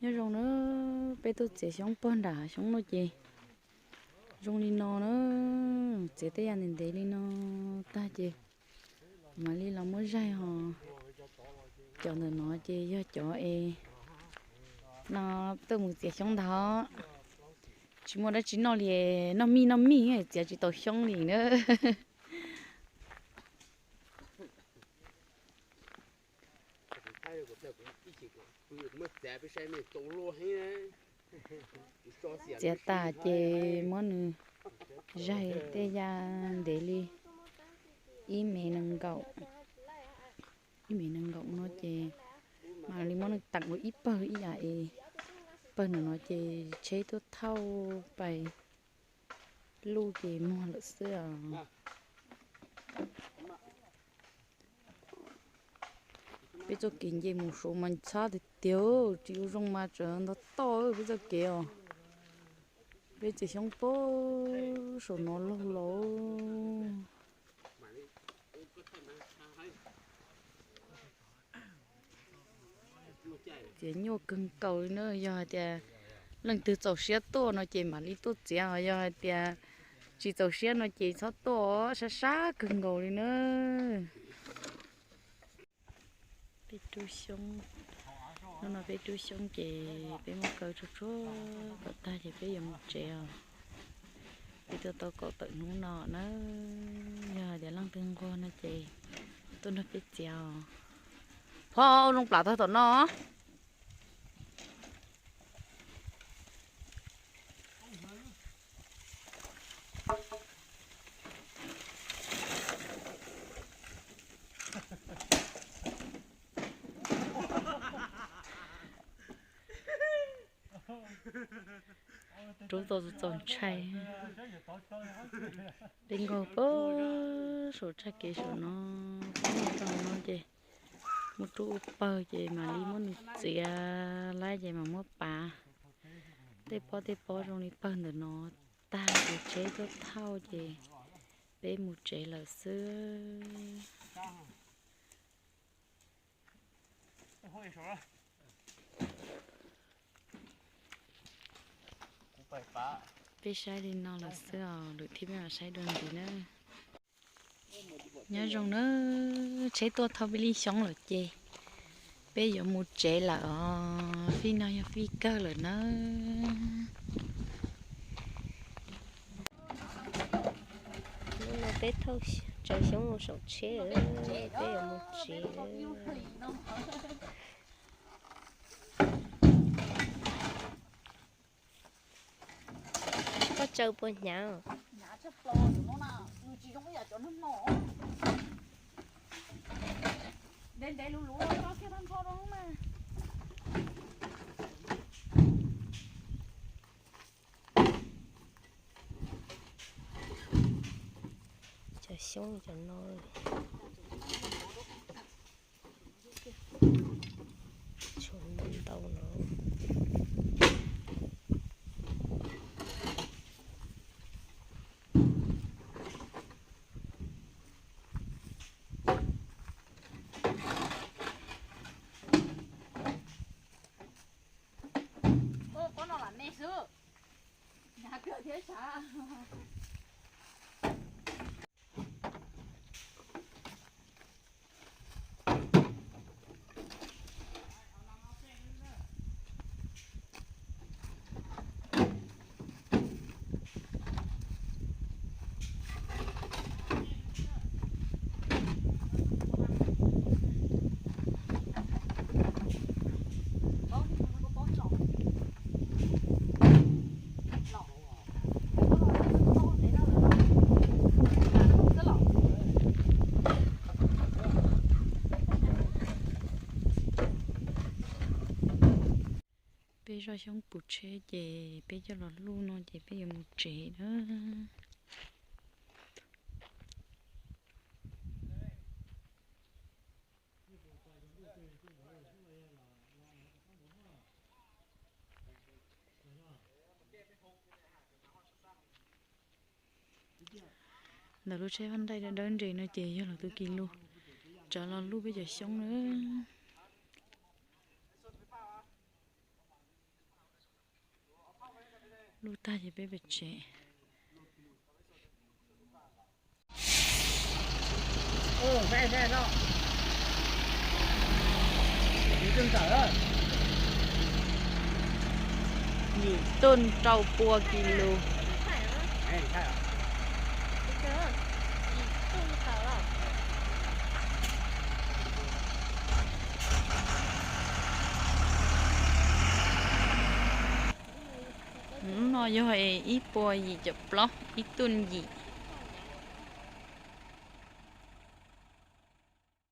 Nyob zoo na, peb tuaj txiav xyoob pog nram xyoob no ces zoo li no na, txiav tej yam ntev ntev li no tag ces mam li los muab zaig ho. Cov ntawm no ces yog cov es no tuaj mus txiav xyoob ntag. Tsis muaj dab tsi noj li, noj mij noj mij txiav tsis tau xyoob li na. Txiav tas ces muab nws zaig tej yam ntev li ib mev nees nkaum, ib mev nees nkaum no ces mam li muab nws teem ua ib pawg ib yam es pawg no no ces tsheb tuaj thauj pais luj ces muag lawm xwb os. Peb txoj kev nce mus saud mas ntxhab tiag tiag, tsis ua zoo mas tseem ntog toj peb txoj kev os. Peb txiav xyoob pag saum no laug los. Txiav nyuaj kawg nkaus li na, yog hais tias leej twg txaus siab tuaj no ces mam li tuaj txiav, yog hais tias tsis txaus siab no ces txhob tuaj, sab sab kawg nkaus li na. Peb rub xyoob, hnub no peb rub xyoob ces peb muab kaw tsuag tsuag kom tag ces peb yuav mus tsev os. Peb tuaj tau kaum tawm hnub no na, yog hais tias leej twg nquag no ces tuaj nrog peb txiav os. Phoj, ua zoo plam tag tom no. Rub tau txaus ntshai. Peb nkaug pag saum tshaj kev saum no, peb nkaug no ces muab rub ua pawg ces mam li muab nws txiav laib ces mam muab pav. Tej pob tej pob zoo li pawg ntawm no tag ces tsheb tuaj thauj ces peb mus tsev lawm xwb. Peb saib li no lawm xwb os, lwm thiab peb mam saib dua ntxiv na. Nyob zoo na, tsheb tuaj thauj peb li xyoob lawm ces peb yuav mus tsev lawm os. Fij no yog fij kawg lawm na. Hnub no peb thauj tsaws xyoob mus saum tsheb, peb yuav mus tsev. Koj tsaws puas hnyav? Cov xyoob cov no. Tshuav ntau no. Ua, pob no lam me xwb. Hnyav kawg thiab sav. Peb zoj xyoob puv tsheb ces peb coj los luj no ces peb yuav mus tsev na. Ntawm lub tsheb vaj ntaij dawb dawb nres no ces yog lawv tus kis lus tsav los luj peb cov xyoob na. Luj tag ces peb pem tsev. Yim tuj rau pua kis lus. Hnub no yog ib puas yim caum plaub, ib tuj yim.